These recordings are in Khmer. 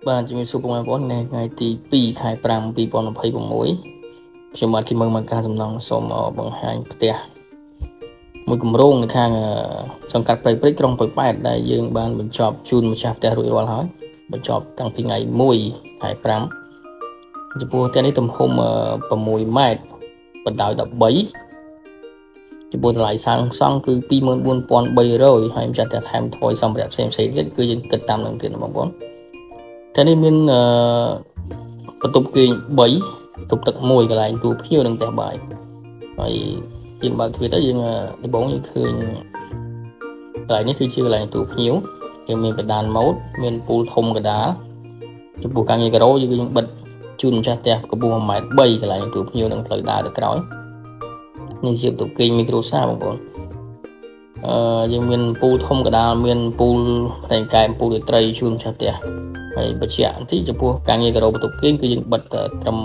បាទជំរាបសួរពុកម៉ែបងប្អូននៅថ្ងៃទី2ខែ5 2026ខ្ញុំបាទគីមឹងមកការសំណងសូមបង្ហាញផ្ទះមួយគម្រោងនៅខាងសង្កាត់ព្រៃព្រិចក្រុងប៉ោយប៉ែតដែលយើងបានបញ្ចប់ជូនម្ចាស់ផ្ទះរួចរាល់ហើយបញ្ចប់តាំងពីថ្ងៃ1ខែ5ចំពោះផ្ទះនេះទំហំ6ម៉ែត្របណ្ដោយ13ចំពោះតម្លៃសាងសង់គឺ24300ហើយម្ចាស់ផ្ទះថែមថយសម្ភារៈផ្សេងៗទៀតគឺយើងគិតតាមនឹងទៀតណាបងប្អូនតែនេះមានអឺបន្ទប់គេង3បន្ទប់ទឹក1កន្លែងទូភ្ញៀវនិងផ្ទះបាយហើយយើងបើកទ្វារទៅយើងដំបូងយើងឃើញកន្លែងនេះគឺជាកន្លែងទូភ្ញៀវយើងមានកដានម៉ូតមានពូលធំកដាលចំពោះការងារការ៉ូយើងបិទជូនម្ចាស់ផ្ទះកម្ពស់1ម៉ែត្រ3កន្លែងទូភ្ញៀវនិងផ្លូវដើរទៅក្រោយនេះជាបន្ទប់គេងមីគ្រួសារបងប្អូនអឺយើងមានពូលធំកដាលមានពូលផ្នែកកែមពូលរាត្រីជូនម្ចាស់ផ្ទះហើយបញ្ជាក់បន្តិចចំពោះការងារការ៉ូបន្ទប់គេងគឺយើងបិទត្រឹម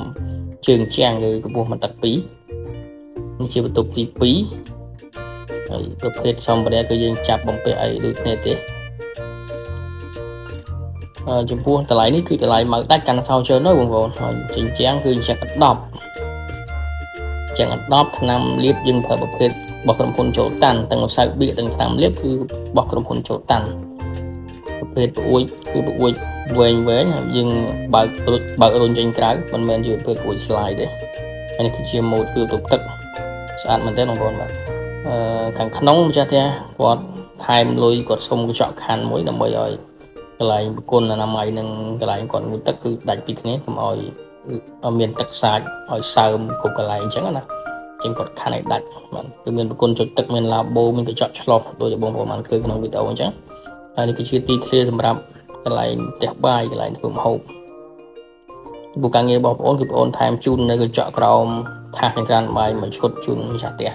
ជើងជាងគឺកម្ពស់1ទឹក2នេះជាបន្ទប់ទី2ហើយប្រភេទសម្ភារៈគឺយើងចាប់បំពាក់អីដូចគ្នាទេអឺចំពោះតម្លៃនេះគឺតម្លៃមកដាច់កាន់សោជើនៅបងប្អូនហើយចិញ្ចាំងគឺចិញ្ចឹង10ចឹង10ថ្នាំលាបយើងប្រើប្រភេទរបស់ក្រុមហ៊ុនចូលតាន់ទាំងម្សៅបៀកទាំងថ្នាំលាបគឺរបស់ក្រុមហ៊ុនចូលតាន់ប្រភេទប្អួយគឺប្អួយវែងវែងហើយយើងបើករុចបើករុញចេញក្រៅមិនមែនជាប្រភេទប្អួយ slide ទេហើយនេះគឺជាម៉ូតគឺបន្ទប់ទឹកស្អាតមែនទែនបងប្អូនបាទអឺខាងក្នុងម្ចាស់ផ្ទះគាត់ថែមលុយគាត់សុំកញ្ចក់ខណ្ឌមួយដើម្បីឲ្យកន្លែងប្រគុណអនាម័យនិងកន្លែងគាត់ងូតទឹកគឺដាច់ពីគ្នាកុំឲ្យមានទឹកសាចឲ្យសើមគ្រប់កន្លែងអញ្ចឹងណាជាងគាត់ខណ្ឌឲ្យដាច់បាទគឺមានប្រគុណចុចទឹកមានឡាបូមានកញ្ចក់ឆ្លុះដោយបងប្អូនបានឃើញក្នុងវីដេអូអញ្ចឹងហើយនេះគឺជាទីធ្លាសម្រាប់កន្លែងផ្ទះបាយកន្លែងធ្វើម្ហូបចំពោះការងាររបស់បងប្អូនគឺបងប្អូនថែមជូននៅកញ្ចក់ក្រោមថាសចង្ក្រានបាយមួយឈុតជូនម្ចាស់ផ្ទះ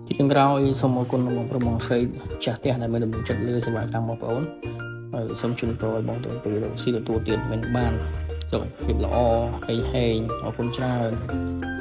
ជាចុងក្រោយសូមអរគុណបងប្រុសបងស្រីម្ចាស់ផ្ទះដែលមានទំនុកចិត្តលើសេវាកម្មបងប្អូនហើយសូមជូនពរឲ្យបងប្អូនពេលរកស៊ីទទួលទានមិនបានសុខភាពល្អហេងហេងអរគុណច្រើន។